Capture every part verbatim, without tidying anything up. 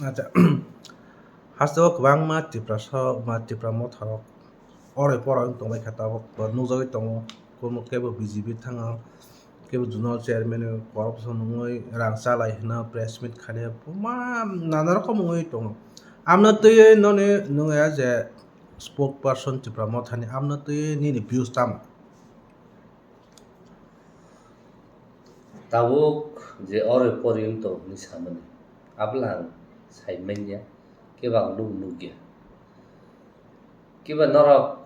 Acha, hasteo kwbangma Tiprasa, ma Tipra motharok oroi poroi wng tongbaikha tabuk, bo nukjagwi tongo, kunu kebo B J P thango, kebo zonal chairman o corruption wngwi rang chalai hwnwi press meet khainai, buma nana rokom wngwi tongo. Amno twiwi noni nungya je spokesperson Tipra mothani, amno twiwi nini views tamo? Tabuk je oroi poroi wng tong hwnwi samani, abla ang sai manya, kebo ang nuk nukya. Kiba norok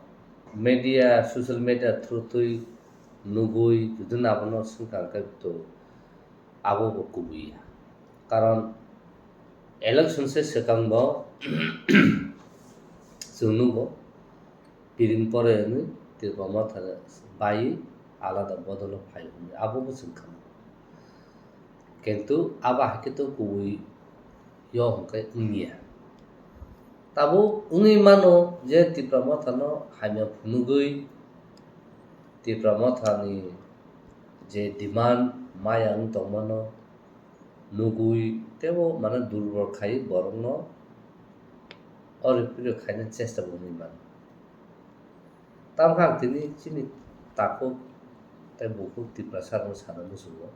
media, social media through twi nugwi, juduna abono swngkha khe to abo bo kubui ya. Karon election se swkang bo chwng nugo, piring pore hwnwi Tipra motha bai alada bodolo phai hwnwi abo bo chwng kha. Kintu abo hai khe to kubui yo hwnkhe wngya. Tabuk wngwi mano je Tipra mothano hamya phunugwi, Tipra mothani je demand maya wng tongmano nugwi teibo mane durbol khai borokno oroi poroi khaina chesta bo wngwi mano. Tamokhe ang tini chini takhuk tei bukhuk Tiprasa rokno sana muchungo.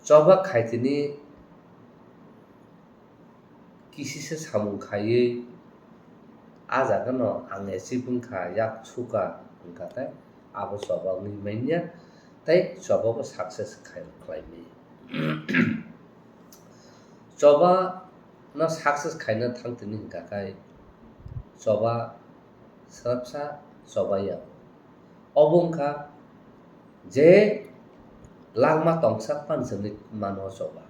Choba khai tini kisisa samung khaiwi, ah jagano ang achieve wngkha, yak sukha wngkha khe abo choba wngwi manya tei choba bo success khai, khlai manya. Choba no success khaina thang tini hwnkha khe choba swrapsa choba ya. Obo wngkha je langma tongsa pansa hinwi mano choba.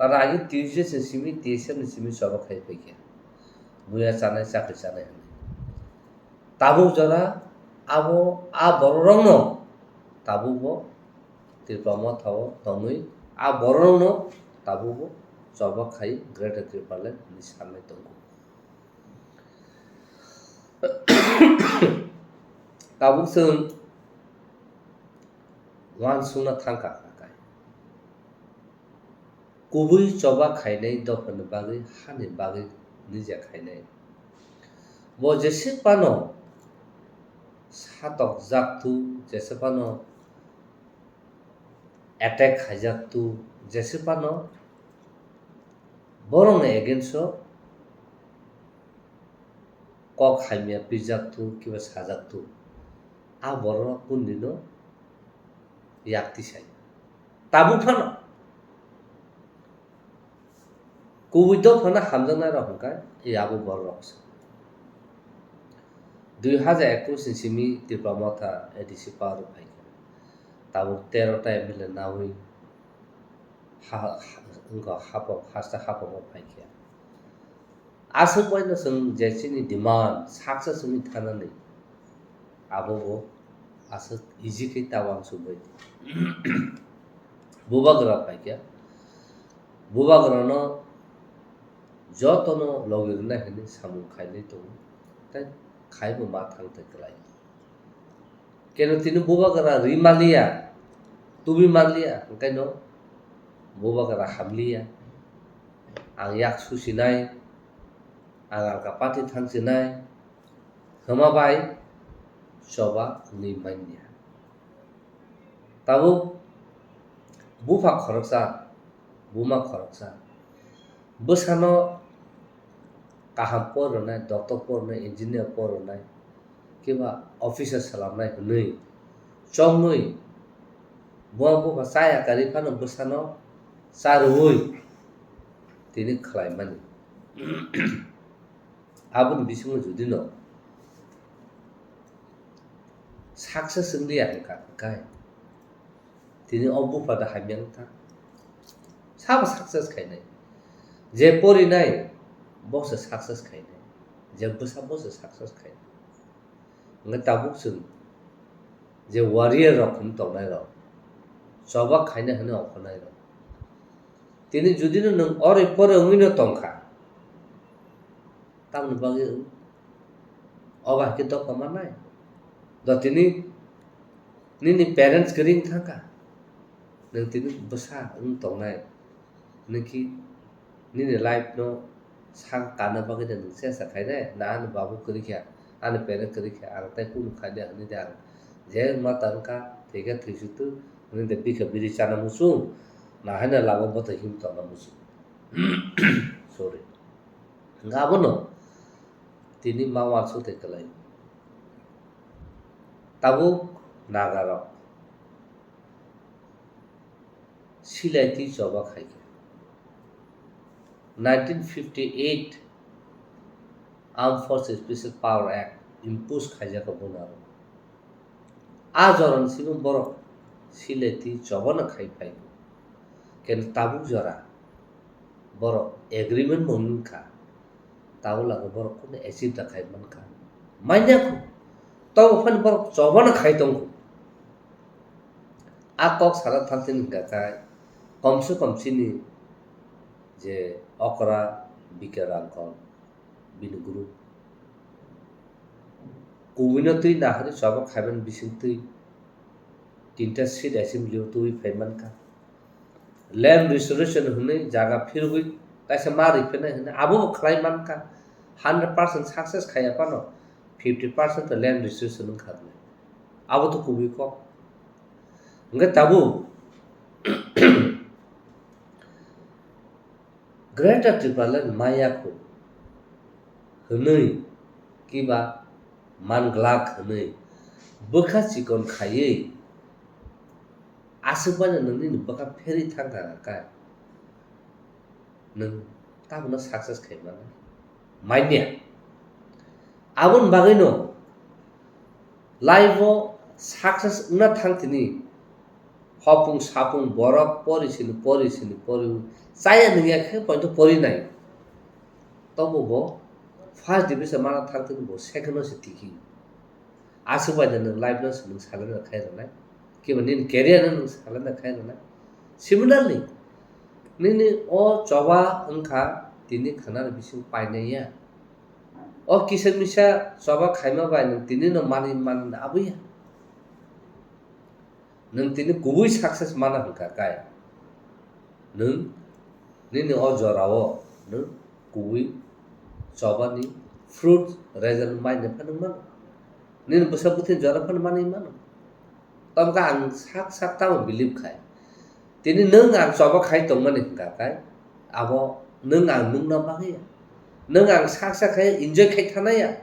Karon agi T U C S ni simi, T S F ni simi choba khai phaikha. Buya chanai, chakri chanai hinwi. Tabuk jora abo a bororokno tabuk bo Tipra mothao tongwi a bororokno tabuk bo choba khai Greater Tipraland hinwi sanai tongo. Tabuk chwng uansukna thangkha hwnkhe. Kubui choba khainai dophani bagwi, hani bagwi nija khainai. Bo jese phano satokjak tu, jese phano attack khaijak tu, jese phano borokni against o kok hamya pijak tu, kiba sajak tu, a borok kundino yak tisai. Tabuk phano kubui dophano hamjaknai rok hwnkha, e abo borok rok se. Dui hajar ekwis ni simi Tipra motha A D C power o phaikha. Tabuk tero ta M L A nawi ha, ha, wngkha hapok, haste hapok o phaikha. Aswk bai no chwng je chini demand success wngwi thanani, abo bo aswk easy khe ta uansuk bai di. Bubagra phaikha, bubagrano jotono logi rwnai hinwi samung khainai tongo, tei khaibo ma thang tei kwlai. Keno tini bubagra ri manliya, tubi manliya, hwnkhe no bubagra hamliya. Ang yak susinai, ang alka party thangsinai, hwma bai choba wngwi manya. Tabuk bupha khoroksa, buma khoroksa, bwsano kaham por rwnai, doctor por rwnai, engineer por rwnai, kiba officer swlamnai hwnwi chongwi, buma bupha chaya karwi phano bwsano cha rwui tini khlaimani. Aboni bisingo judino success wngya hwnkha, hwnkhe tini o bupha da hamya wngkha. Sabo success khainai. Je porinai, bo se success khainai. Je bwsa, bo se success khainai. Hwnkhe tabuk chwng je warrior rok hinwi tongnai rok, choba khaina hinwi okhornai rok, tini judino nwng oroi poroi wngwino tongkha, tamoni bagwi obo hai khe dopha mannai? Do tini nini parents kwrwi wng thangkha, nwng tini bwsa wng tongnai, nwng khe nini life no sak kana bagwi de nwng chesta khainai, na ani babu kwrwi kha, ani parent kwrwi kha, ang tei kunu khainai hwnwi de ang je ma tang kha, thwi khe thwisu tu hwnwi de bikha biri chana muchung, na haino lama bwtwi him tongna muchung. Sorry. Hwnkhe abono tini ma uansuk tei kwlai. Tabuk Nagarok silai twi choba khai khe. Nineteen fifty-eight Armed Forces Special Power Act impose khaijak o bono aro. A jorani simi borok silai twi chobano khai phai. Keno tabuk jora borok agreement bo wngkha. Tabuk lagwi borok kunu achieve da khai mankha. Manya kho. Tobo phani borok chobano khai tongo. A kok sana thang chini hwnkha khe, kom se kom chini je okra B K Rangkol, bini group. Kubui no twi nahari choba khaiman bising twi tinta seat assembly o twi phai mankha. Land restoration hwnwi jaga phirwi kaisa ma riphinai hwnwi abo bo khlai mankha. Hundred percent success khaiya phano fifty percent to land restoration wngkha hwnwi. Abo to kubui kok. Hwnkhe tabuk Greater Tipraland maya kho hwnwi kiba man glak hwnwi bwkha chikon khaiwi aswk manya nwngnini bwkha pherwi thangkha kha nwng tabukno success khai mano. Manya. Aboni bagwino life o success wngna thang tini hopung sapung borok pori sini pori sini pori chaya nungya khe poito pori nai. Tobo bo first division mana thang tini bo second o se tiki. Aswk bai da nwng life no se nwng silent khai rwnai. Kiba nini career no nwng silent khai rwnai. Similarly, nini o choba wngkha tini khwnani bising painai ya. O kisa misa choba khaima bai nwng tini no manwi man abwi ya. Nwng tini kubui success mana hwnkha kai. Nwng nini o jorao nwng kubui chobani fruit result maina phano mano. Nini bwsa bwthwini jora phano manwi mano. Tamokhe ang sak sak tamo believe khai. Tini nwng ang choba khai tongmani hwnkha khai, abo nwng ang nukna bagwi ya. Nwng ang sak sak khai enjoy khai thana ya.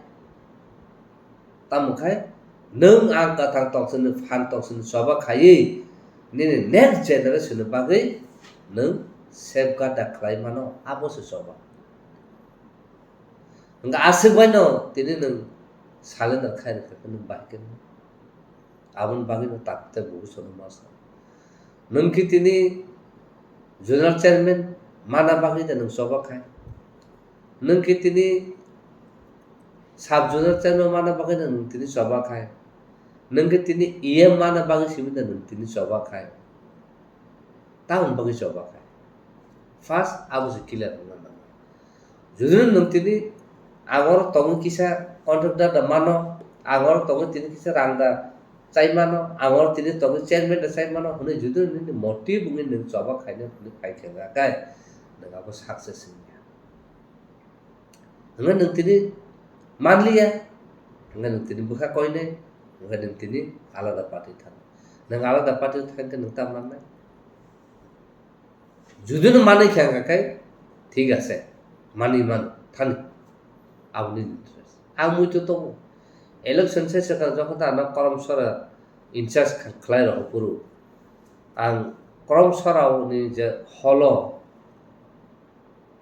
Tamo khai nwng ang kwthang toksini phan toksini choba khaiwi nini next generation ni bagwi nwng safeguard da khlai mano, abo se choba. Hwnkhe aswk bai no tini nwng surrender khai rwkha khe nwng bai khe nwng. Aboni bagwi no tak tei bo sono ma sa. Nwng khe tini general chairman mana bagwi da nwng choba khai. Nwng khe tini sub general chairman mana bagwi da nwng tini choba khai. Nwng khe tini E M mana bagwi simi da nwng tini choba khai. Tamoni bagwi choba khai. First abo se clear wngna nango. Jodi nwng tini ang oro tongwi kisa contractor da mano, ang oro tongwi tini kisa rang da chai mano, ang oro tini tongwi chairman da chai mano hwnwi jodi nini motive wngwi nwng choba khaina hwnwi phai khe wngkha khe nwng abo success wngya. Hwnwi nwng tini manliya, hwnwi nwng tini bwkha koinai, hwnwi nwng tini alada party thang. Nwng alada party thang khe nwng ta mannai. Judino manwi khe wngkha khe thik ase, manwi mano thani aboni interest. Ang muitu tongo. Election se swkang jokhon ta ano korom sora in charge khlai rokho phuru. Ang korom sora ni je holo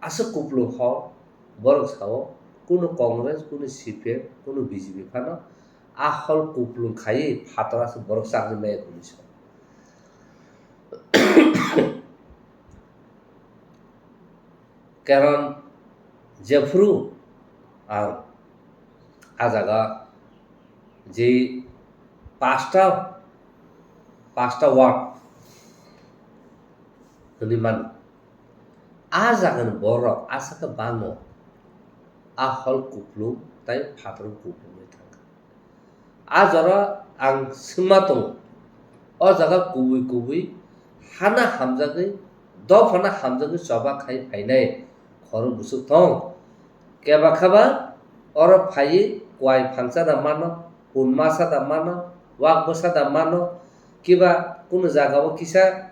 aswk kupulung hol borok sao kuno Congress, kuno C P M, kuno B J P phano a hol kupulung khaiwi phatar aswk borok chakri maya hwnwi sa. Karon jephuru ang a jaga je pasta, pasta ward hwnwi mano. A jagani borok aswk khe bango a hol kupulung tei phatar kupulung wngwi thangkha. A jora ang swngma tongo, o jaga kubui kubui hana hamjagwi, dophano hamjagwi choba khai phainai Khorok buchuk thong. Keba khaba oro phaiwi kwai phangsa da mano, pun masa da mano, wak bwsa da mano, kiba kunu jagao kisa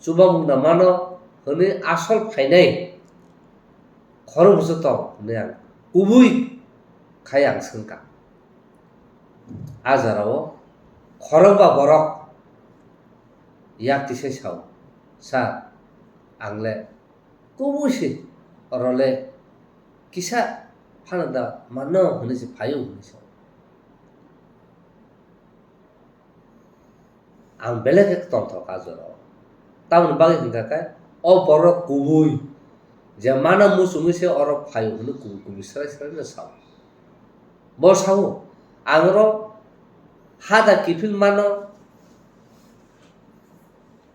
chubamung da mano hwnwi asol phainai khorok buchuk thong hwnwi ang kubui khai ang swngkha. A jorao khorokba borok yak tisai sao, "Sir, ang le kubui se, oro le kisa phano da mano hwnwi se phaio," hwnwi sao. Ang belai khe tongthok a jorao. Tamoni bagwi hwnkha khe o borok kubui je mano muchungwi se oro phaio hwnwi kubui kubui srai srai no sao. Bo sao, "Ang oro ha da kiphil mano,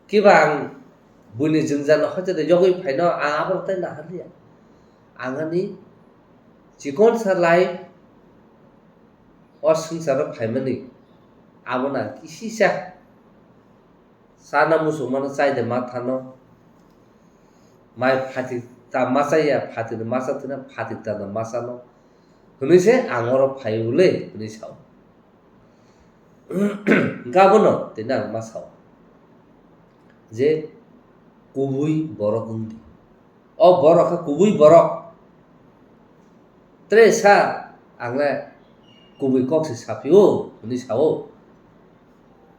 kiba ang buini jwngjal no hoite da yogwi phaino ang abono tei naharliya. Ang ani chikonsa life o swngcharo phaimani abono ang kisisa chana muchung mano, chai de ma thano, mai phatik ta ma chaya, phatik ni masa thwna, phatik ta da ma chano hwnwi se ang oro phai ule," hwnwi sao. Hwnkhe abono tini ang ma sao je kubui borok wng di. O borok khe kubui borok. Tre sa ang le kubui kok se saphio hwnwi sao.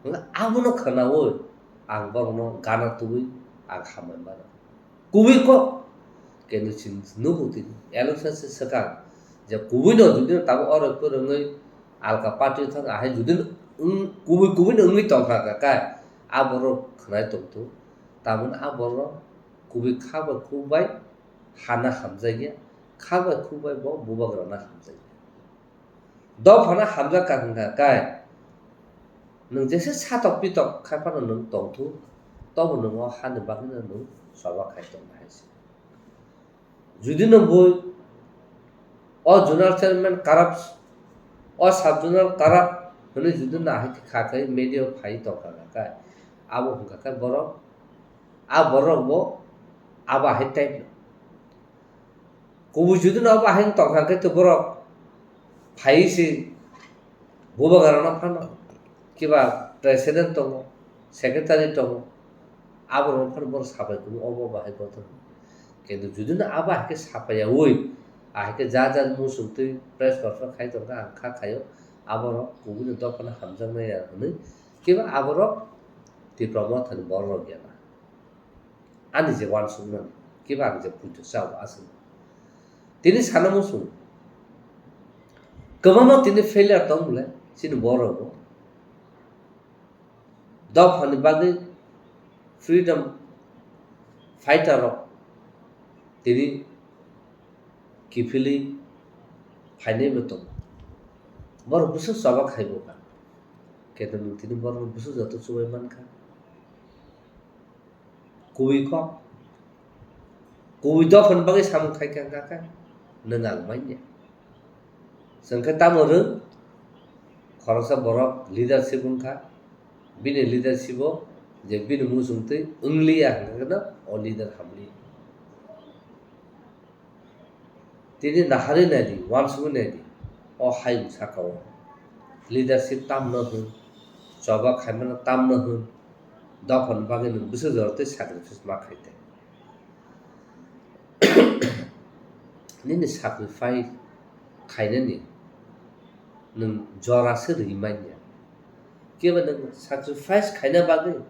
Hwnkhe abono khwnawi ang borokno gana tubui ang hambai mano. Kubui kok kenu chwng nugo tini election se swkang je kubui no jodi no tabuk oro kwrwngwi alka party thang ahai jodi no wng-, kubui kubui no wngwi tongkha kha kai a borok khwnai tongthu tamoni a borok kubui kha bai khuk bai hana hamjakya kha bai khuk bai bo bubagrana hamjakya. Dophano hamjak kha hwnkha kai, nwng jesa satok pitok khai phano nwng tongthu, tobo nwng o hani bagwino nwng choba khai tongna hai se. Judino bui o zonal chairman corrupt, o sub zonal corrupt hwnwi judino ahai khe kha khai media o phai tongkha kha kai, abo hwnkha khe borok, a borok bo abo ahai type no. Kubui judino abo ahai tongkha khe to borok phai se bubagrano phano kiba president tongo, secretary tongo, aborok phano borok sapai kubu obo bahai kotor. Kintu judino abo ahai khe sapaiyaui ahai khe ja ja muchungtwi press conference khai tongkha ang kha khaio aborok kubuni dophano hamjaknai ya hwnwi kiba aborok Tipra Mothani bororok ya na. Ani je uansukmani, kiba ang je puito chao aswk. Tini sana muchung. Kwbangma tini failure tong bole, chini borok bo. Dophani bagwi freedom fighter rok tini kiphilwi phainai bo tongo. Borok bwswk choba khai bo kha. Keto nwng tini borok bwswk joto chubai man kha. Kubui kok. Kubui dophani bagwi samung khai kha, kha, kha. Nwng ang manya. Chwng khe tamo rwng? Khoroksa borok leadership wng kha. Bini leadership o je bini muchungtwi wng liya hwnkhe no o leader hamli. Tini naharwi naidi, uansugwi naidi, o hayung saka o leadership tamno hwn, choba khaimano tamno hwn, dophani bagwi nwng bwswk jora tei sacrifice ma khai tei. Nini sacrifice khainani nwng jora se rwi manya. Kebo nwng sacrifice khaina bagwi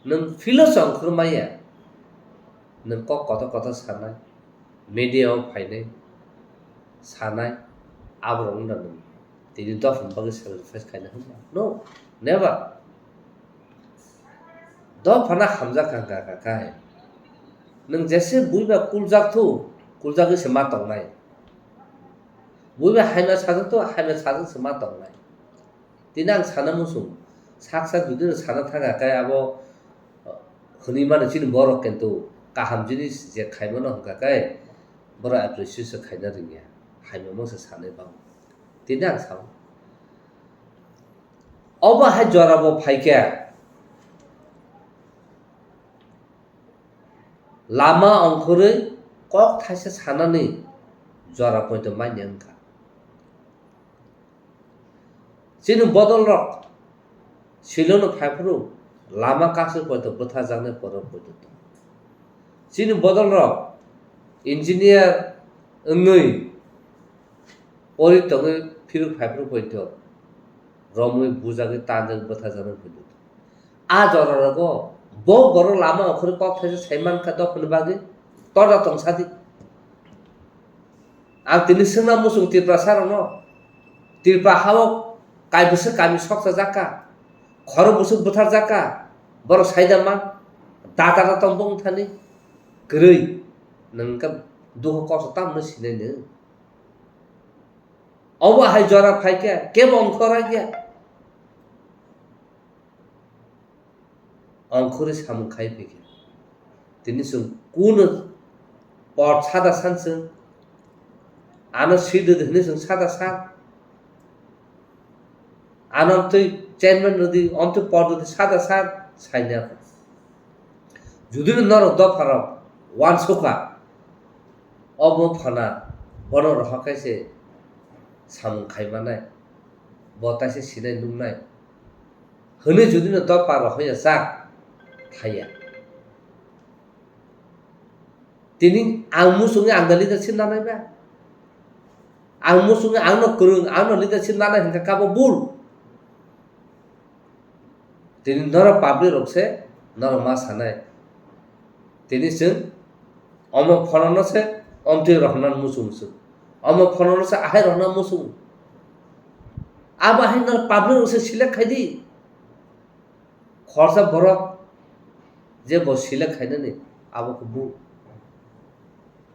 nwng filo chongkhor maya, nwng kok kotor kotor sanai, media o phainai, sanai, aborok wngna nwng tini dophani bagwi sacrifice khaina hwnba? No, never. Dophano hamjak kha, kha, kha, kha hai. Nwng jese buiba kuljak thu, kuljagwi se ma tongnai. Buiba haima sajak thu, haima sajak se ma tongnai. Tini ang sana muchung, sak sak jodi no sana thang kha khe abo, uh, hwnwi mano chini borok kintu kaham jinis je khaimano hwnkha khe borok appreciate se khaina rwngya, haimamo se sanai bango. Tini ang sao, obo hai jora bo phaikha. Lama ongkhorwi kok thaisa sanani jora poito manya wngkha. Chini bodolrok Shillong no phaiphuru lama kasu poito bwtharjaknai borok poito tongo. Chini bodolrok engineer wngwi pori tongwi phiruk phaiphuru poito romwi bujagwi tanjak bwtharjaknai poito tongo. A jora rogo bo borok lama ongkhorwi kok thaisa sai mankha dophani bagwi torda tong sadi. Ang tini swngna muchung Tiprasa rokno, Tripura hao kaibwswk kami sokchajak kha, khorok bwswk bwtharjak kha, borok saida man, data da tong bong thani kwrwi, nwng khe dukho kosto tamno sinai nwng. Obo hai jora phaikhe kebo ongkhor ya. Ongkhorwi samung khai phaikha. Tini chwng kuno por sada san chwng. Ano sidi hwnwi chwng sada san. Ano amtwi chairman rwdi, amtwi por rwdi sada san saina. Judino norok dopharok wansukha, obo phana bono rohor kaise samung khaimanai, bo taisa sinai nuknai. Hwnwi judino dopha rohoya chak thaiya. Tini ang muchungwi ang da leadership nanai ba? Ang muchungwi ang no kwrwng, ang no leadership nanai hwnkha kabo bul. Tini norok public rok se norok ma sanai. Tini chwng omo phano no se omtwi rohorna muchung muchung. Omo phano no se ahai rohorna muchung. Abo hai norok public rok se select khai di. Khorsa borok je bo select khainani abo khe bu.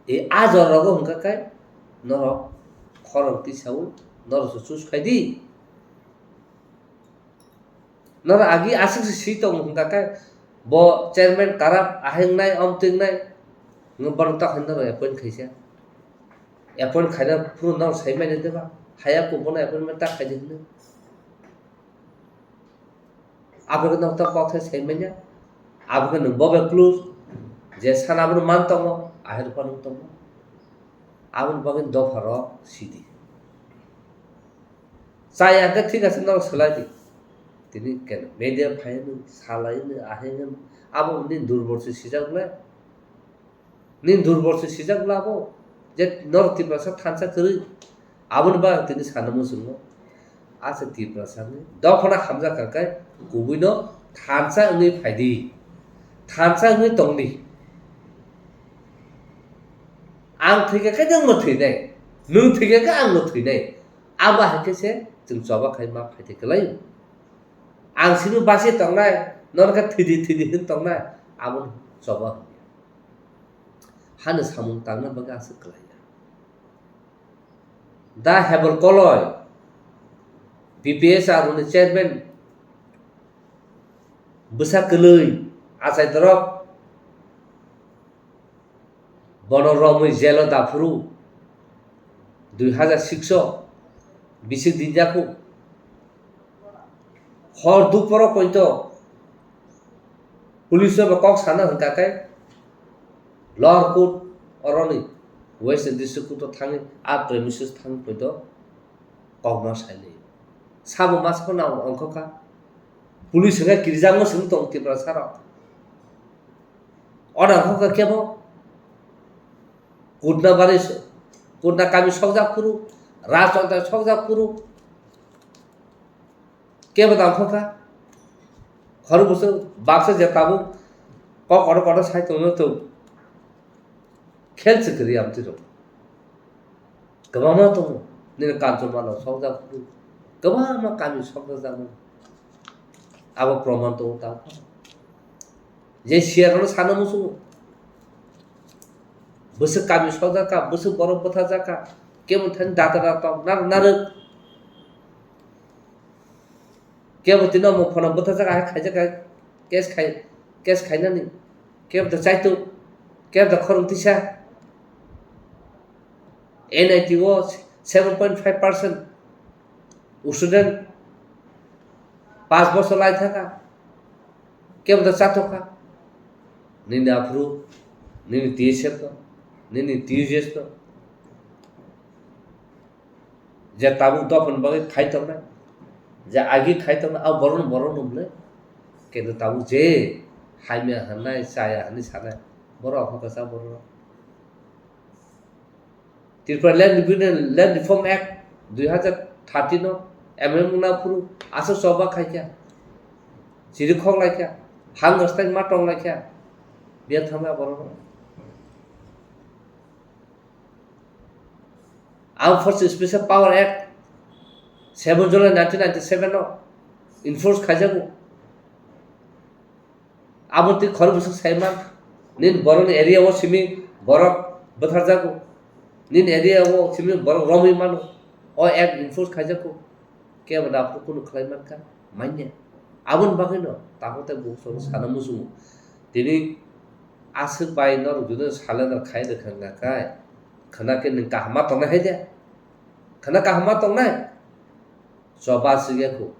E a jora rogo hwnkha khe norok khorang tisao norok se choose khai di. Norok agi aswk se swi tongo hwnkha khe bo chairman karap ahwngnai omtwngnai bono ta khaina norok appoint khaisa. Appoint khaina phuru norok sai manya deba? Haya khe bono appointment ta khaidi hwnwi. Abo khe norok ta kok sai sai manya. Abo khe nwng bo bai close. Je sana abono man tongo, ahai rok phano tongo. Aboni bagwi dopha rok sidi. Chaya khe thik ase norok swlai di. Tini keno media phaino, salaino, ahaino, abo nini durbol se sijak le. Nini durbol se sijak le abo. Je norok Tiprasa thansa kwrwi. Aboni bagwi tini sana muchungo. Asa Tiprasa ni dophano hamjak kha khe kubuino thansa wngwi phaidi. Thansa wngwi tongdi. Ang thwikha khe nwngno thwinai. Nwng thwikha khe angno thwinai. Abo hai khe se chwng choba khai ma phaidi kwlai. Ang simi basi tongnai, nono khe thwidi thwidi hwn tongnai, abo choba hwn ya. Hano samung tangna bagwi aswk kwlai ya. Da Hebor Koloi, B P S R ni chairman, bwsa kwlwi, achai dorok, bono romwi jelo daphuru, dui hazar six o bisik dinjakhu. Hor duporo poito police no bo kok sana hwnkha khe lower court oroni Western District Court o thangwi a premises thang poito kokno sainai. Sabo masa phano ongkhokha. Police hwnkhe kirijak no swng tong Tiprasa rok. Oro ongkhokha kebo. Kutna bari, kutna kami sokjak phuru, rajchondra sokjak phuru. Kebo tang kho kha. Khorok bwswk baksa je tabuk kok kotor kotor sai tongno tok. Khel se kwrwi amtwi rok. Kwbangma tongo. Nini kanchomano sokjak phuru. Kwbangma kami sokjak. Abo proman tongo tang kho. Je siya rokno sana muchungo. Bwswk kami sokjak kha, bwswk borok bwthajak kha. Kebo thani data data narwk narwk. Kebo tino omo phano bwthajak, ahai khaijak hai case khai, case khainani. Kebo da chaituk, kebo da khorang tisa. N I T o seven point five percent student pas bosor lai thaka. Kebo da chatok kha. Nini aphuru Nini T S F no, nini T U J S no, je tabuk dophani bagwi khai tongnai, je agi khai tongnai, a borokno borokno bwle, kintu tabuk je hamya hwnwi, chaya hwnwi sanai, borok hokha sa borok. Tripura Land Revenue, Land Reform Act dui hazar thirteen no amendment wngna phuru aswk choba khaikha, chiri khoklaikha, hang style ma tonglaikha, biya thangma borok. Armed Forces Special Power Act seven July nineteen ninety-seven no enforce khaijago. Abo twi khorok bwswk sai man, nini borokni area o simi borok bwtharjago, nini area o simi borok romwi mano, o act enforce khaijago, kebo da aphuru kunu khlai mankha, manya. Aboni bagwino tabuk tei bukuchwlwi sana muchungo. Tini aswk bai norok jodi salai no khai rwkha wngkha khe, khwna khe nwng kaham ma tongnai hai de? Khwna kaham ma tongnai? Choba swkya kho.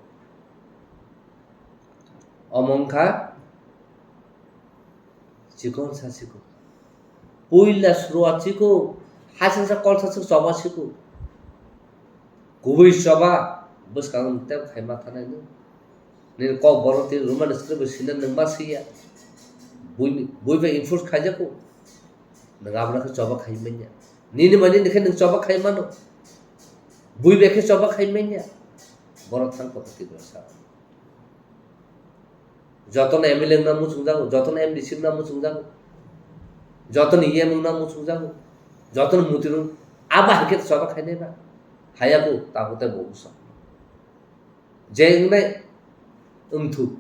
Omo wngkha chikon sa chikon. Puila srua chikon, haisasa kolsa swk choba chikon. Kubui choba bwskango tei khai ma thanai nw. Nini kok borok tini Roman script bo sina nwng ma siya. Bui, bui bai enforce khaijak kho. Nwng abono khe choba khai manya. Nini mani ni khe nwng choba khai mano. Bui bai khe choba khai manya. Borok thang kok twi bwsa. Jotono M L A wngna muchungjago, jotono M D C wngna muchungjago, jotono E M wngna muchungjago, jotono mutirung abo hai khe choba khainai ba. Haya bo tabuk tei bo bwsa. Je wngnai wngthuk.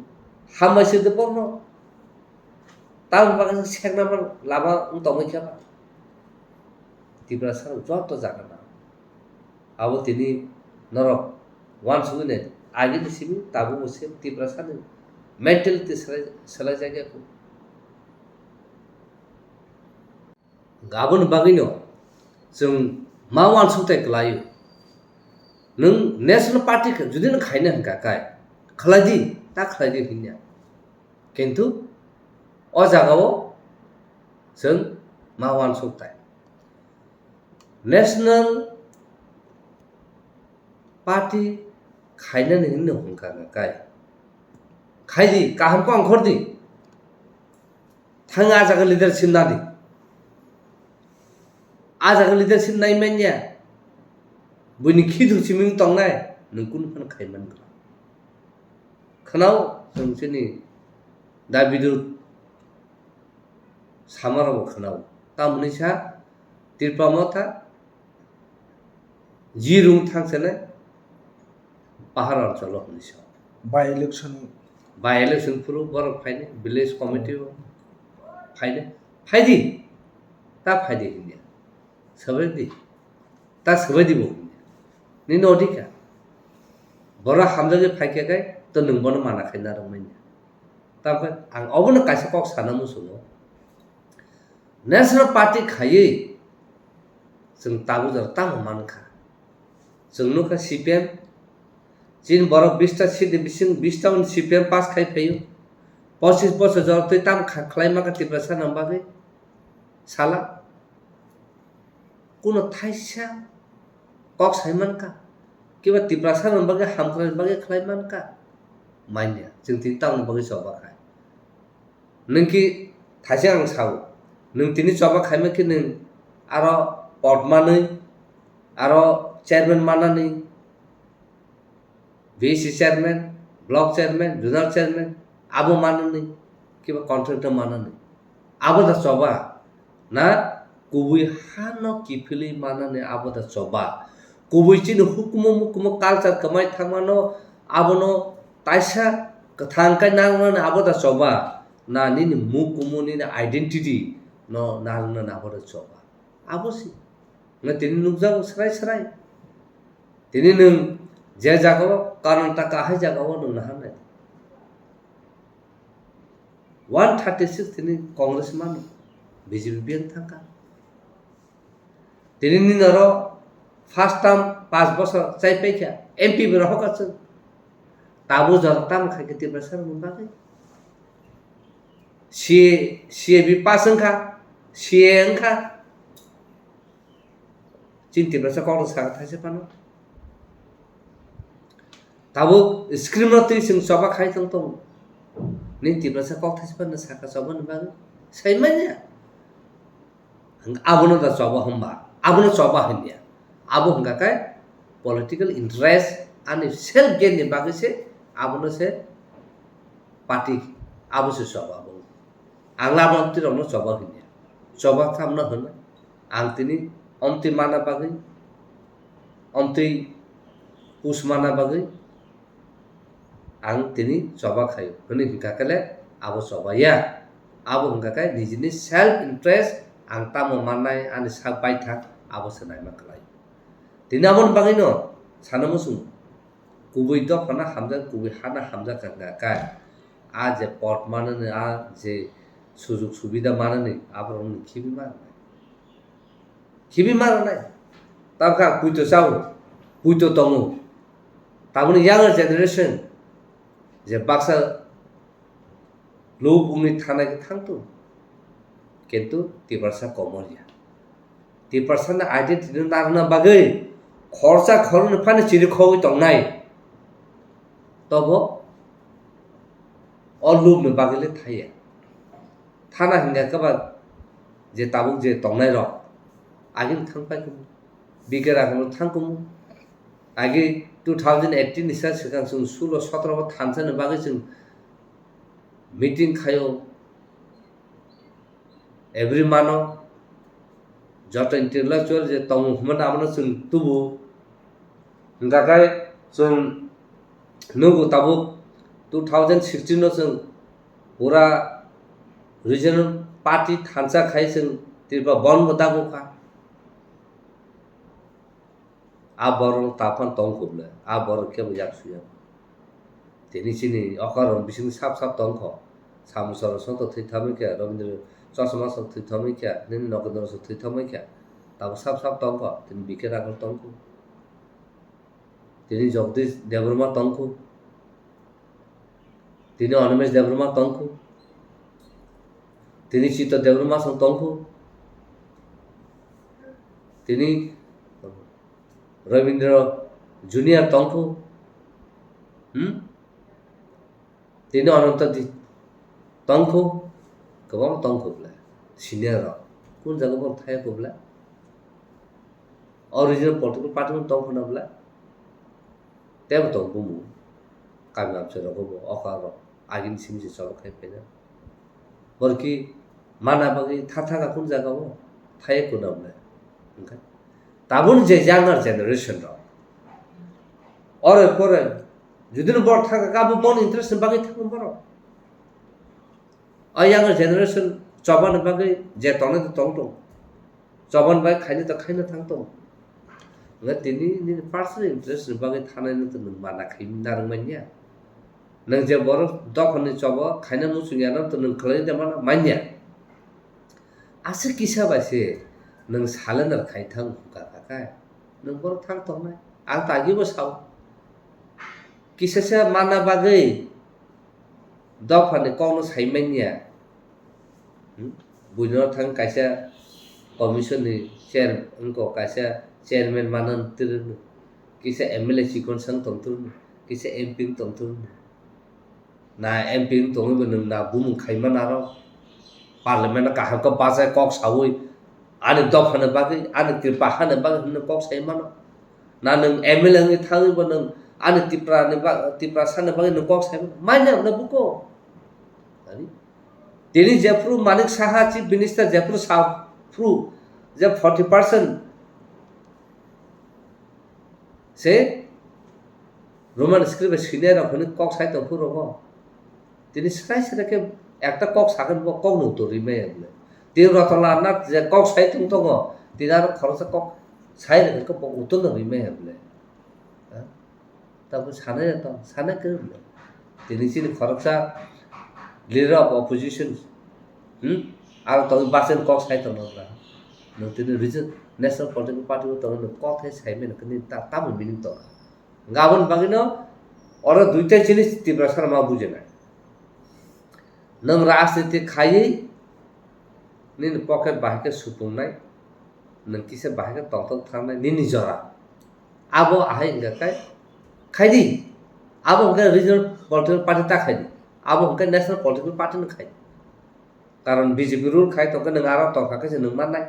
Hambai se de borno. Tabuk bagwi sekna man lama wng tongwi khe ba. Tiprasa rok joto jaga na. Abo tini norok uansugwi nai di. Agini simi tabukbo se Tiprasani mentality selai, selaijakya kho. Aboni bagwino chwng ma uansukthai kwlaio. Nwng National Party khe judi nwng khaina hwnkha khe, khlai di, ta khlai di hwnya. Kintu o jagao chwng ma uansukthai. National Party khainani hinwi hwnkha khe, khai di, kaham khe ongkhor di. Thang a jaga leadership na di. A jaga leadership nai manya. Buini khidu siming tongnai, nwng kunu phano khai man gra. Khwnao, chwng chini da bidu samarok bo khwnao. Tamoni sa Tripura Motha, Jirung thangchene Pahar Anchalo hwnwi sa. By election. By election phuru borok phaini, village committee o phaini, phaidi, ta phaidi hindia. Sabai di, ta sabai di bo hindia. Nini odhikar. Borok hamjagwi phaikha khe, to nwng bono mana khaina rwmanya. Tamkhe ang obono kaisa kok sana muchungo. National Party khaiwi chwng tabuk jora tamo mankha. Chwng nukha C P M, chini borok bista seat ni bising bista hwn C P M pass khai phaio. Pochis bochor jora twi tamo kha-, khlai mankha Tiprasa ni bagwi? Sala. Kuno thaisa kok sai mankha? Kiba Tiprasa ni bagwi hamkrai ni bagwi khlai mankha? Manya, chwng tini tamoni bagwi choba khai. Nwng ki thaisa ang sao, nwng tini choba khaima khe nwng aro pod manwi, aro chairman manani, V C chairman, block chairman, zonal chairman, abo manani, kiba contractor manani. Abo da choba, na kubui hano kiphilwi manani abo da choba. Kubui chini hukumu mukumu culture kwmai thangmano abono taisa kwthang kai nangnani abo da choba. Na nini mukumu nini identity no narwknani abo da choba. Abo si. Na tini nukjago srai srai. Tini nwng je jagao Karnataka hai jagao nwng naharnai. One thirty six tini Congress mano, B J P biyang thangkha. Tini nini oro first term paanch bosor chai paikha, M P bo rohorkha chwng. Tabuk jora tamo khaikhe Tiprasa rokni bagwi? C A, C A B pass wngkha, C A A wngkha. Chini Tiprasa kokno saka thaisa phano. Tabuk screen no twi chwng choba khai tong tongo. Nini Tiprasa kok thaisa phano saka choba ni bagwi? Sai manya. Abono da choba hwnba? Abono choba hwnya. Abo hwnkha khe political interest ani self gain ni bagwi se abono se party abo se choba bo. Ang lama amtwi rokno choba hwnya. Choba thamno hwno. Ang tini omtwi mana bagwi, omtwi pus mana bagwi ang tini choba khaio hwnwi hwnkha khe le abo choba ya. Abo hwnkha khe nijini self interest ang tamo mannai ani sak baithang abo se naima khlai. Tini aboni bagwino sana muchungo. Kubui dophano hamjak, kubui hano hamjak kha kha kha. A je pot manani, a je sujug subida manani, aborokni khibi ma rwnai. Khibi ma rwnai. Tamkha puito chao, puito tongo. Tamoni younger generation je baksa Lubungni thana khe thangtong, kintu Tiprasa komor ya. Tiprasani identity no narwkna bagwi khorsa khoroknwi phano chiri khogwi tongnai. Tobo o lubni bagwi le thaya. Thana hwnkha khe ba je tabuk je tongnai rok agini thang pai kumu, bikhe rang thang kumu. Agi two thousand eighteen ni sa swkang chwng sulo sotro bo thansa ni bagwi chwng meeting khaio, every mano joto intellectual je tongo hwnmani abono chwng tubu. Hwnkha khe chwng nugo tabuk two thousand sixteen no chwng pura regional party thansa khai chwng Tripura bon bo dago kha. A borok taphano tong kho ble, a borok kebo yak suya. Tini chini okar rok bising sap sap tong kho. Samusa rok soto thwi thamwi khe, Rabindra chosma sok thwi thamwi khe, nini Nogindra sok thwi thamwi khe. Tabo sap sap tong kho, tini bikhe ragor tong kho. Tini Jagdish Debbarma tong kho. Tini Animesh Debbarma tong kho. Tini Chitto Debbarma song tong kho. Tini Rabindra Junior tong kho. Hmm? Tini Ananta di tong kho. Kwbang tong kho ble. Senior rok. Kun jaga bo thaya kho ble. Original political party tong kho na ble. Tebo tong bumu. Kami amchai rogo bo okha rok. Agini simi se cholo khai phaina. Borki mana bagwi tha tha kun jaga o. Thai kuna ble. Hwnkhe. Tabun je younger generation rok. Ore pore. Judino bor tha ka bo bon interest ni bagwi tha borok. O younger generation chobani bagwi je tongnai tong tong. Chobani bagwi khaina to khaina thang tong. Nga tini nini personal interest ni bagwi thanai no to nwng mana khai narwk manya. Nwng je borok dophani chobo khaina muchung ya no to nwng khlai de mana manya. Aswk kisa bai se nwng surrender khai thang hwnkha kha khe nwng borok thang tongnai. Ang tagi bo sao. Kisa se mana bagwi dophani kokno sai manya. Hmm? Buino thang kaisa commission ni chair, wngkok kaisa chairman mano twrwngno, kisa M L A chikon sang tongtwrwngno, kisa M P wng tongtwrwngno. Na M P wng tongwi bo nwng na bumung khaima naro. Parliament o kaham khe bachai kok saui ani dophani bagwi, ani Tripura hani bagwi hwnwi kok sai mano. Na nwng M L A wngwi thangwi bo nwng ani Tripura ni ba-, Tiprasa ni bagwi nwng kok sai mano. Manya wngna buko. Ani? Tini jephru Manik Saha Chief Minister jephru sa phru je forty percent se Roman script bai swinai rok hwnwi kok sai tong phuru rogo. Tini srai srai khe ekta kok sakhe bo kok nung to rimai ya bwle. Tini Ratan Lal Nath je kok sai tong tongo, tini aro khoroksa kok sai rwkhe bo uttono rimai ya bwle. Ha? Tabuk sanai ya tong, sanai kwrwi le. Tini chini khoroksa leader of opposition, hmm? Aro tongwi basen kok sai tongma bwla. Nwng tini region, national political party o tongwi nwng kok thai sai mano khe nini ta-, tamo meaning tongkha? Hwnkhe aboni bagwino oro duita jinis Tiprasa rok ma bujinai. Nwng rajniti khaiwi Nini pocket bahai khe supungnai, nwng kisa bahai khe tongthok thangnai nini jora. Abo ahai wngkha khe khaidi. Abo hwnkhe regional political party ta khaidi. Abo hwnkhe national political party no khaidi. Karon B J P rule khai tongkhe nwng aro tongkha khe se nwng mannai.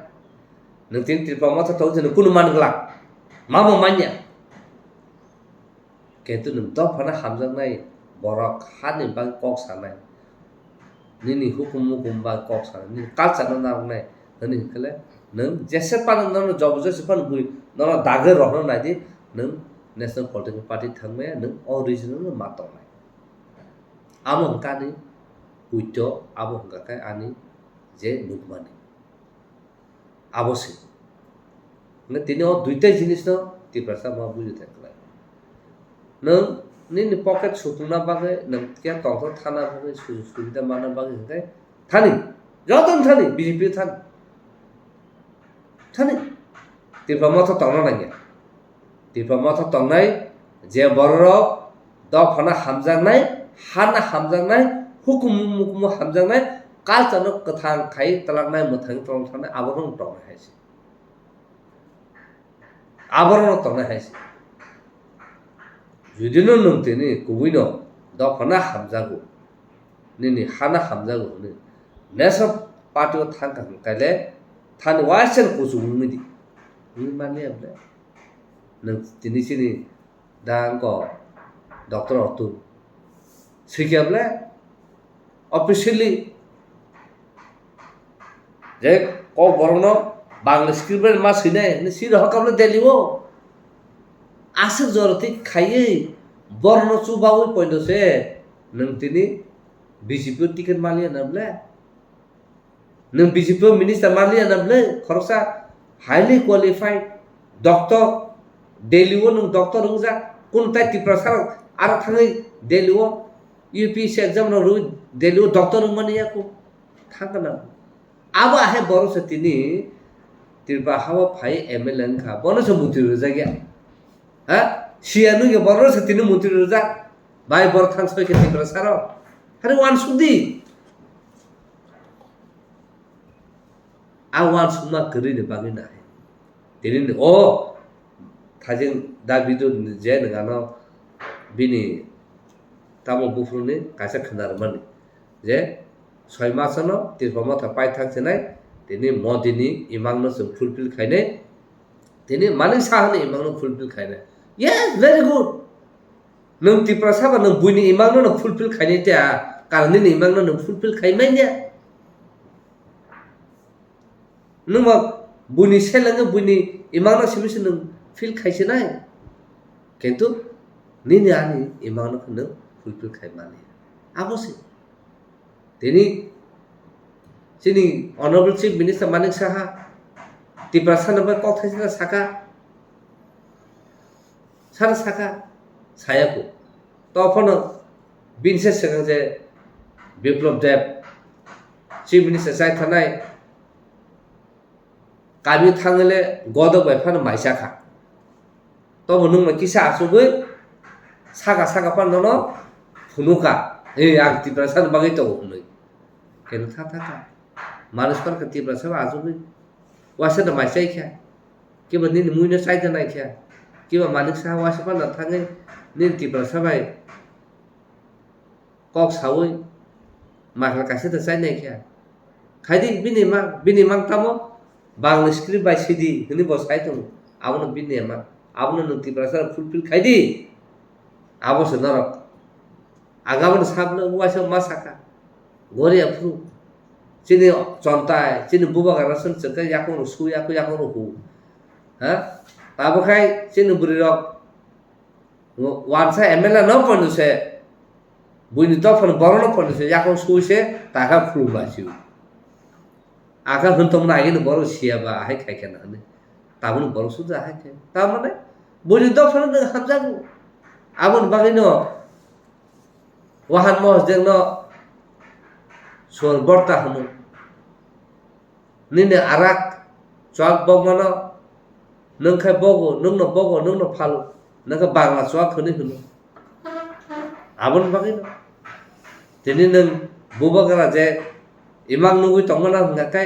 Nwng tini Tripura motha tongkhe se nwng kunu man glak. Mabo manya. Kintu nwng dophano hamjaknai borok hani bagwi kok sanai, nini hukum mukum bagwi kok sanai, nini culture no narwknai hwnwi hwnkhe le nwng jesa phano nono jobor jesa phano bui nono dagwi rohorna naidi, nwng national political party thangmaya nwng o region no ma tongnai. Amo hwnkhe ani puito, abo hwnkha khe ani je nukmani. Abo se. Hwnkhe tini o duita jinisno Tiprasa ma buji thai kwlai. Nwng nini pocket sutungna bagwi, nwng khe tongthok thana bagwi, sujog subida manna bagwi hwnkhe thani, jotono thani, B J P thani. Thani. Tipra motha tongna nangya. Tipra motha tongnai je bororok dophano hamjaknai, hana hamjaknai, hukumu mukumu hamjaknai, culture no kwthang khai twlangknai, mwthangwi twlangknai, aborokno tongna hai se. Aborokno tongna hai se. Judino nwng tini kubuino dophano hamjago, nini hana hamjago hwnwi national party o thangkha hwnkhe le thani waisa kuchuk wngwi di. Wngwi manliya bwle. Nwng tini chini da wngkha Doctor Atul. Swikha bwle officially je kok borokno Bangla script bai ma swinai hwnwi swi rohorkha bwle Delhi o. Aswk jora thik khaiwi borokno chubawi poito se nwng tini B J P o ticket manliya na bwle? Nwng B J P o minister manliya na bwle? Khoroksa highly qualified doctor, Delhi o nwng doctor wngjak, kunu tai Tiprasa rok aro thangwi Delhi o U P S C exam rok rwwi Delhi o doctor wngmani yaku thangkha na? Abo ahai borok se tini Tripura ha o phai M L A wngkha, bono se mantri rwjak ya. Ha? Siya nungya borok se tini mantri rwjak. Bai borok thang soi khe Tiprasa rok. Hari wansuk di. A wansukma kwrwini bagwi nai. Tini ni o thajing da video ni je nwng ano bini tamo buphuruni kaisa khna rwmani je soi masano Tripura motha paithak sinai tini Modi ni imang no chwng fulfill khainai, tini Manik Saha ni imang no fulfill khainai. Yes, very good. Nwng Tiprasa ba nwng buini imang no nwng fulfill khainai ta, karon nini imang no nwng fulfill khai manya. Nwng ba buini seleng buini imang no simi se nwng feel khai se nai. Kintu nini ani imang no nwng fulfill khai mani. Abo se. Tini chini Honorable Chief Minister Manik Saha Tiprasa no bai kok thaisana saka. Sara saka, sayaku. Tophano bini se swkang je Biplab Deb, Chief Minister chai thanai, kami thangwile godok bai phano mai chakha. Tobo nwngno kisa achugwi saka saka phano nono phunuka. Ei, ang Tiprasa ni bagwi tongo hwnwi. Keno tha tha kha. Manus phano khe Tiprasa bai achugwi waisa no mai chai kha. Kiba nini muino chaida nai kha. Kiba Manik Saha waisa phano thangwi nini Tiprasa bai kok sawi makha kaisa da chai nai kha. Khaidi bini mang, bini mang tamo Bangla script bai sidi hwnwi bo sai tongo. Abono bini mang. Abono nwng Tiprasa fulfill khaidi. Abo se norok. Ang abono sabno waisa ma saka. Gori aphuru. Chini chontai, chini bubagra song chwngkhe yakung rok su, yakung, yakung rok hu. Ha? Tabo khai chini bwrwi rok wansa M L A no pono se, buini dophano borok no pono se, yakung su se, takha khulum lai si. Akha hwn tongmani agini borok siya ba, ahai khai khe na hwnwi. Tabukni borok sujak ahai khe. Tamani buini dophano nwng hamjago. Aboni bagwino Wahan Mohsdeng no Suar Borta hwno. Nini arak chuak bokmano nwng khe bogo, nwngno bogo, nwngno phalo. Nwng khe Bangla chuak hwnwi hwno. Aboni bagwino tini nwng bubagra je imang nugwi tongmano hwnkha khe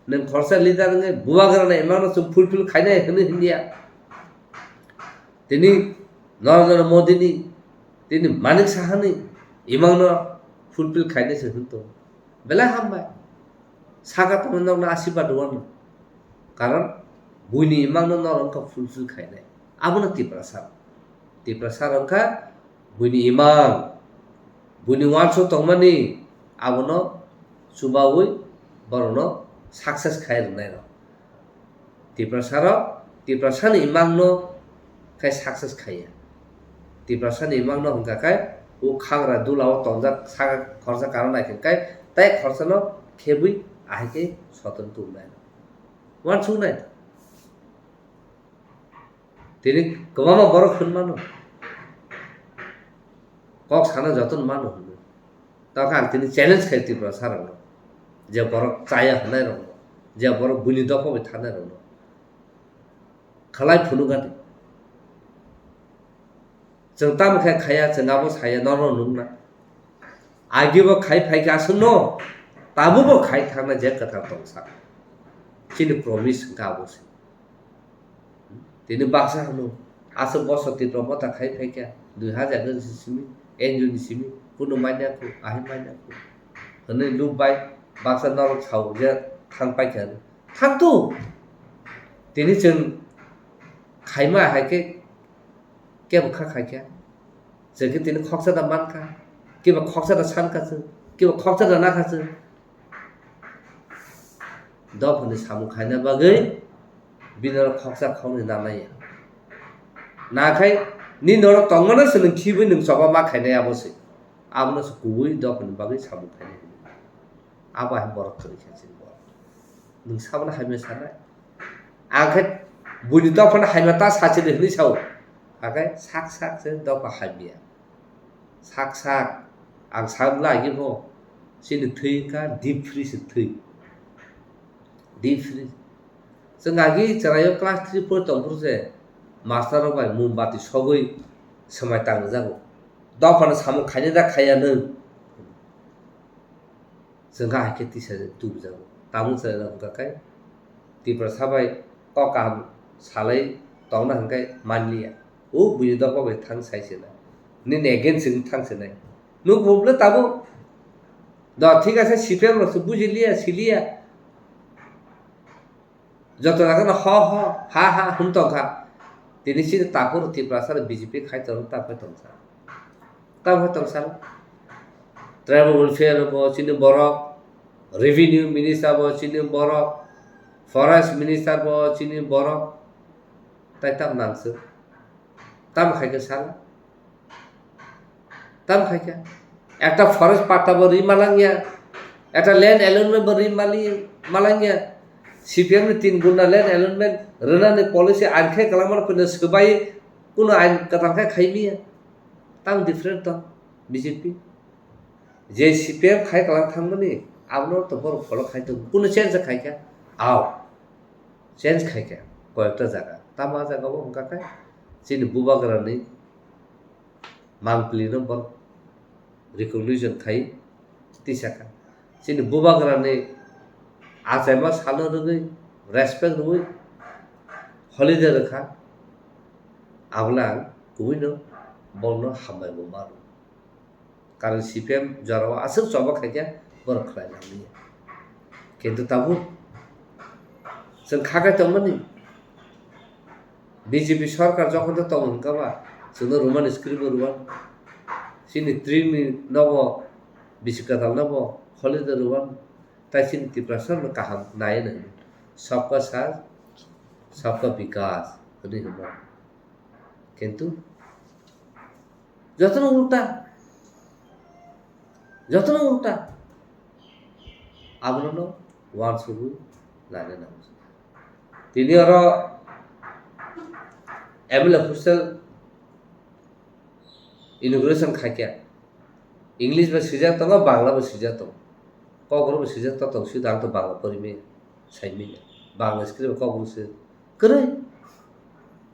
Nwng khoroksa leader wngwi bubagrani imangno chwng fulfill khainai hwnwi hwnliya. Tini Narendra Modini, tini Manik Sahani imangno fulfill khainai se hwn tongo. Belai hambai. Saka tongma nokno asirwad rwano. Karon buini imangno norok wngkha fulfill khainai. Abono Tiprasa. Tiprasa wngkha buini imang, buini uansuk tongmani abono chubaui borokno success khai rwnairok. Tiprasarok Tiprasani imangno khai success khaiya. Tiprasani imangno hwnkha khai o khangra dulao tongjak saka khoroksa karon nai hwnkhe tei khoroksano khebwi ahai khe soton tubunai. Uansuknai. Tini kwbangma borok hwn mano. Kok sana jotono mano hwnwi. Tamo khe ang tini challenge khai Tiprasa rokno. Je borok chaya hwnai rokno. Je borok buini dopha bai thanai rokno. Khalai phunukani. Chwng tamo khe khaiya, chwng abo saya, norok nukna. Agibo khai phaikha aswkno. Tabukbo khai thangna je kwthar tongsa. Chini promise hwnkha abo se. Tini baksa hwno, aswk bosor Tipra motha khai phaikha, dui hajar ni simi, N G O ni simi, kunu manya khu, ahai manya khu. Hwnwi luk bai baksa norok sao je thang paikha hwnwi. Thang tu! Tini chwng khaima hai khe kebo kha khaikha. Chwng khe tini khoksa da mankha, kiba khoksa da sankha chwng, kiba khoksa da nakha chwng. Dophani samung khaina bagwi bini oro khoksa khoknwi nanaiya. Nakhai nini oro tongmano se nwng khibwi nwng choba ma khainai abo se. Abono se kubui dophani bagwi samung khainai hwnwi. Abo hai borok kwrwi kha chini borok. Nwng sabono hamya sanai. Ang khe buini dophano hamya ta sachili hwnwi sao. Hakhai sak sak se dopha hamya. Sak sak ang sak bwla agi bo chini thwi wngkha deep freeze thwi. Deep freeze. Chwng agi chwraio class three four tongphuru se master rok bai mombati sogwi swmai tangrijago. Dophano samung khainai da khaiya nwng? Chwng kha hai khe tisa tubujago. Tabuk chwrairok wngkha khe Tiprasa bai kok kaham salai tongna hwnkhe manliya. O buini dopha bai thang sai se na. Nini against wng thang se nai. Nuk bumble tabuk. Do thik ase C P M rok se bujiliya, siliya. Joto jaga no ho ho, ha ha hwn tong kha. Tini chini takhuk Tiprasa B J P khai tong, ta khai tong kha. Ta khai tong kha. Tribal welfare bo chini borok, revenue minister bo chini borok, forest minister bo chini borok. Tai tam nang se. Tam khai khe sal. Tam khai khe. Ekta forest patta bo ri malangya. Ekta land allotment bo ri mali-, malangya. C P M ni tin guna land allotment rwnani policy ang khe kwlangma no swbai kuno ain kwtal khe khai miya. Tam different to B J P. Je C P M khai kwlang thangmani abono to borok follow khai tongo. Kuno change khai kha. Ao. Change khai kha koyekta jaga. Tamo a jaga o wngkha khe chini bubagrani mangpili no borok recognition khai tisa kha. Chini bubagrani achaima salo rwgwi respect rwui holiday rwkha. Abono ang kubui no borokno hambai bo mano. Karon C P M jorao aswk choba khaikhe borok khlai nangya. Kintu tabuk chwng kha khe tongmani B J P sarkar jokhon to tongo hwnkha ba chwngno Roman script o rwmani. Chini Trini nobo bisi kwtal nobo holiday rwmani. Tai chini Tiprasa no kaham nai nai. Sabka saath, sabka vikas hwnwi hwnmani. Kintu jotono ulta. Jotono ulta. Abono no uansugwi laina nango. Tini oro M L A hostel inauguration khaikha. English bai swijak tongo, Bangla bai swijak tongo. Kokborok bai swijak tongo, sida ang to Bangla porimaya, saimaya. Bangla script bai Kokborok se kwrwi.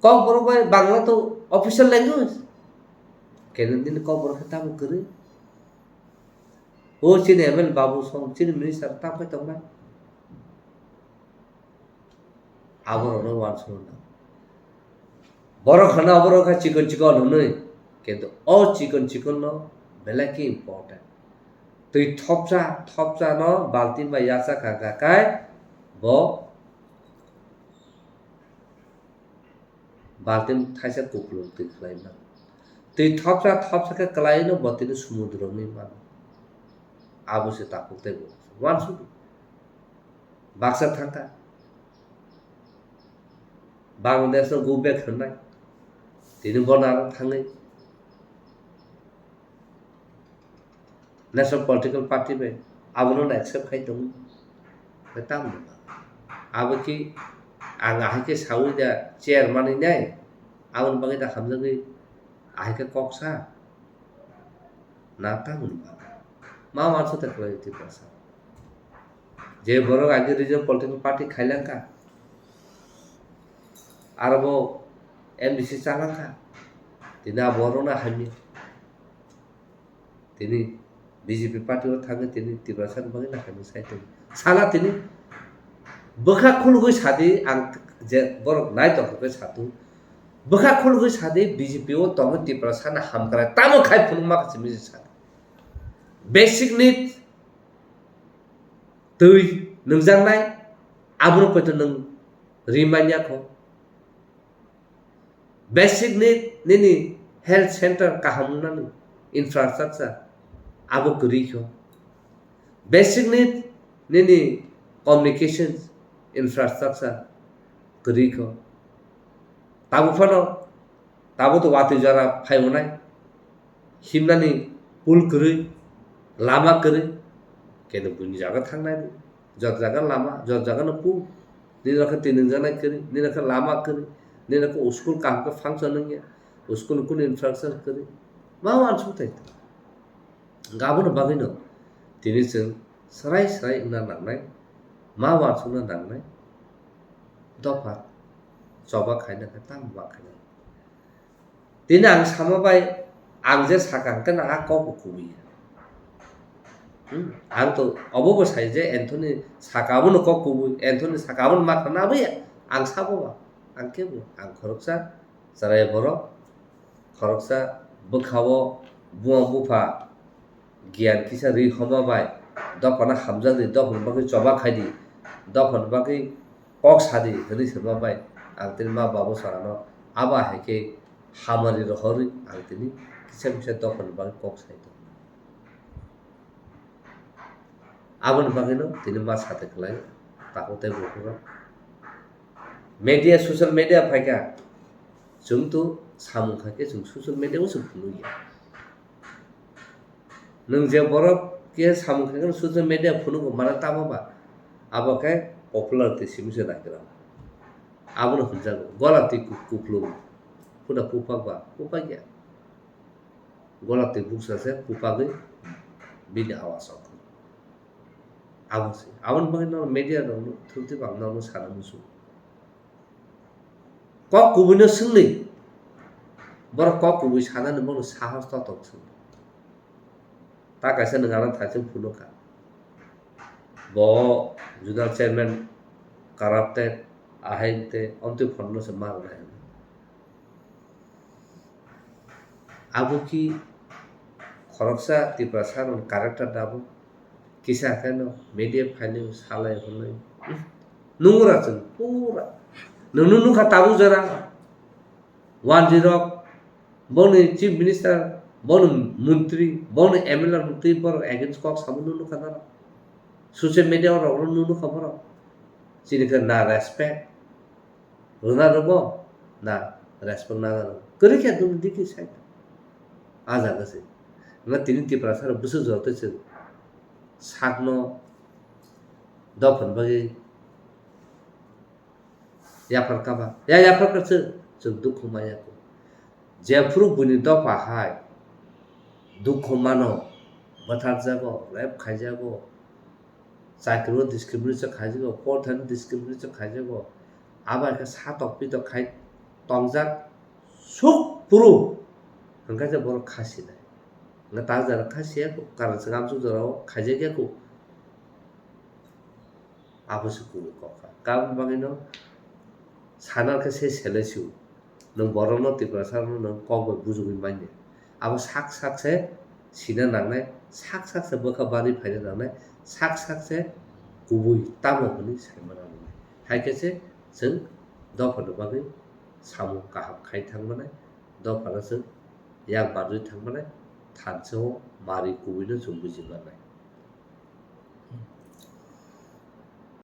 Kokborok bai Bangla to official language. Keno nini Kokborok khe tamo kwrwi? O chini M L A babu song, chini minister tamo khe tongnai? Aborokno uansukna nango. Borok hwnna oborok kha chikon chikon hwnwi, kintu o chikon chikonno belai khe important. Twi thopsa thopsano baltin bai yacha kha kha khai bo baltin thaisa kupulung twi khlai mano. Twi thopsa thopsa khe kwlaino bo tini sumudro wngwi mano. Abo se takhuk tei bo uansukdi. Baksa thangkha. Bangladesh no go back hwnwi. Tini bono aro thangwi National Political Party bai abono accept khai tongo. Tamo abo ki ang ahai khe sawi da chairman ni nai, aboni bagwi da hamjagwi ahai khe kok sa. Na tamo ni bagwi. Ma uansukte kwlai Tiprasa. Je borok age regional political party khailangkha, aro bo M D C chalangkha, tini abo borokno hamya. Tini B J P party o thangwi tini Tiprasa ni bagwi na hamya sai tongo. Sala tini bwkha khulugwi sadi, ang je borok nai tongkha khe satung. Bwkha khulugwi sadi, B J P o tongwi Tiprasa na hamkrai tamo khai phunukma khe simi sadi. Basic need twi nungjaknai, abono poito nwng ri manya kho. Basic need nini health center kaham wngnani infrastructure abo kwrwi kho. Basic need nini communications infrastructure kwrwi kho. Tabuk phano Tabuk to watwi jora phai wngnai. Himnani pool kwrwi, lama kwrwi. Keno buini jaga thangnai. Jot jaga lama, jot jaga no pool. Nini rokhe twi nungjaknai kwrwi, nini rokhe lama kwrwi, nini rokhe school kaham khe function wngya, school ni kunu infrastructure kwrwi. Ma uansuk thai. Aboni bagwino tini chwng swrai swrai wngna nangnai, ma uansukna nangnai, dopha choba khaina khe tamo ma khainai. Tini ang sama bai, ang je saka hwnkhe na a kok bo kubui ya. Hmm, ang to obo bo sai je Anthony saka abono kok kubui, Anthony saka abono ma khna abya, ang sabo ba, ang kebo, ang khoroksa chwrai borok. Khoroksa bwkha-o buma bupha giyan kisa ri homa bai dophano hamjakdi, dophani bagwi choba khaidi, dophani bagwi kok sadi hwnwi swnma bai ang tini ma babu chorano abo hai khe hamari rohorwi ang tini kisa misa dophani bagwi kok sai tongo. Aboni bagwino tini ma sate kwlai takhuk tei bukhuk rok. Media, social media phaikha, chwng to samung khaikhe chwng social media o se phunukya. Nwng je borok khe samung khaikhe social media phunugo mane tamo ba? Abo khe popularity simi se naigra. Abono hwnjago gola twi ku-, kuplung. Phuna pupak ba? Pupak ya. Gola twi buksa se pupagwi bini awas rok. Abo se. Aboni bagwi norok media rok no thwk twi bang norok no sana muchung. Kok kubui no swngni. Borok kok kubui sanani bono sahos totok se. Ta kaisa nwng ano thaising phunukha. Bo zonal chairman corrupted, ahai tei omtwi phano se ma rwnai. Abo ki khoroksa Tiprasa rokni character da bo? Kisa khe no media phainai salai hwnwi. Nungura chwng pura. Nwng nung nukha tabuk jora. Wanjwi rok, boni chief minister, boni montri, boni M L A rok twi borok against kok samo nung nukha norok. Social media rok nung nukha borok. Chini khe na respect. Rwna rwbo na respect nana rwbo. Kwrwi khe dun diki sai. A jaga se. Nga tini Tiprasa rok bwswk jora twi chwng sakno dophani bagwi yaphar kaba. Ya yaphar ka chwng, chwng dukhu maya ko. Jephuru buini dopha hai dukhu mano, bwtharjago, rape khaijago, chakri o discrimination khaijago, porthani discrimination khaijago, abo hai khe satok pitok khai tongjak suk phuru hwnkhe je borok kha sinai. Hwnkhe ta jora kha siya ko, karon swkang amsuk jora o khaijak ya ko. Abo se kubui kok kha. Aboni bagwino sana khe se selai sio. Nwng borokno, Tiprasarokno nwng kok bai bujugwi manya. Abo sak sak se sina nangnai, sak sak se bwkha bari phaina nangnai, sak sak se kubui tamo hwnwi saimana nangnai. Hai khe se chwng dophani bagwi samung kaham khai thangmanai, dophano chwng yak barwi thangmanai, thansa-o mari kubuino chwng buji mannai.